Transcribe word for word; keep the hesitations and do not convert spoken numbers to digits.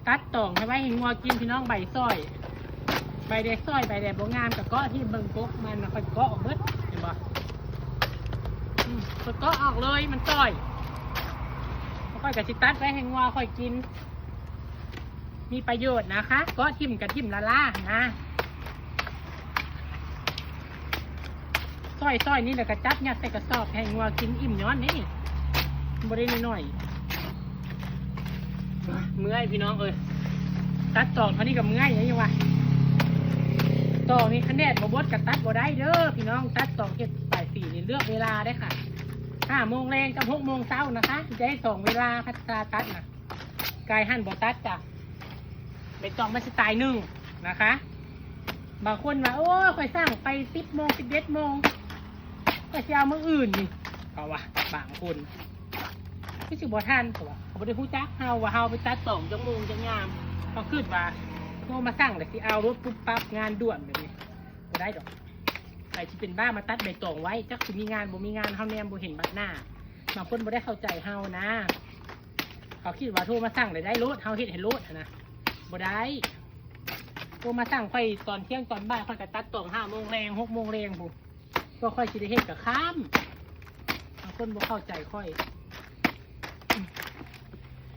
ตัดตองให้ไว้ให้งัวกินพี่น้อง ใบซอย ใบแดดซอย ใบแดดบ่งามก็เกาะถิ่ม เบิ่งกกมันนะ ค่อยเกาะออกเบิด เห็นบ่ อืม ค่อยเกาะออกเลย มันซอย ค่อยก็สิตัดไว้ให้งัวค่อยกิน มีประโยชน์นะคะ เกาะถิ่มกับถิ่มละล่านะ ซอยๆ นี่แหละก็จับยัดใส่กระสอบให้งัวกินอิ่มย้อนนี่ บ่ได้น้อยๆ เมื่อยพี่น้องเอ้ย ตัดตองเท่านี้ก็เมื่อยแล้วยังวะ ตองนี่คะแนนบ่บดก็ตัดบ่ได้เด้อพี่น้อง ตัดตองเฮ็ดปลายสีนี่เลือกเวลาได้ค่ะ ห้าโมงแลงกับหกโมงเช้านะคะ จะได้สองเวลาค่ะ ถ้าตัดนะ กายหั่นบ่ตัดจ้ะ ใบตองมันสิตายนึ่งนะคะ บางคนว่า โอ้ย ข่อยสั่งไปสิบโมง สิบเอ็ดโมง ข่อยสิเอามื้ออื่นนี่ เขาว่า บางคน คือสิบ่ทัน เขาว่า เขาบ่ได้ฮู้จักเฮาว่าเฮาไปตัดตองจักโมงจักยาม เขาคิดว่า โทรมาสั่งแล้วสิเอารถปุ๊บปั๊บ งานด่วนแบบนี้ บ่ได้ดอก ใครสิเป็นบ้ามาตัดใบตองไว้ จักสิมีงานบ่มีงาน เฮาแนมบ่เห็นบัดหน้า บางคนบ่ได้เข้าใจเฮานะ เขาคิดว่าโทรมาสั่งแล้วได้โลด เฮาเฮ็ดให้โลดหั้นนะ บ่ได้ โทรมาสั่งข่อยตอนเที่ยงตอนบ่าย ข่อยก็ตัดตองห้าโมงแลง หกโมงแลงพู้น ก็ข่อยสิได้เฮ็ดก็ค่ำ บางคนบ่เข้าใจข่อย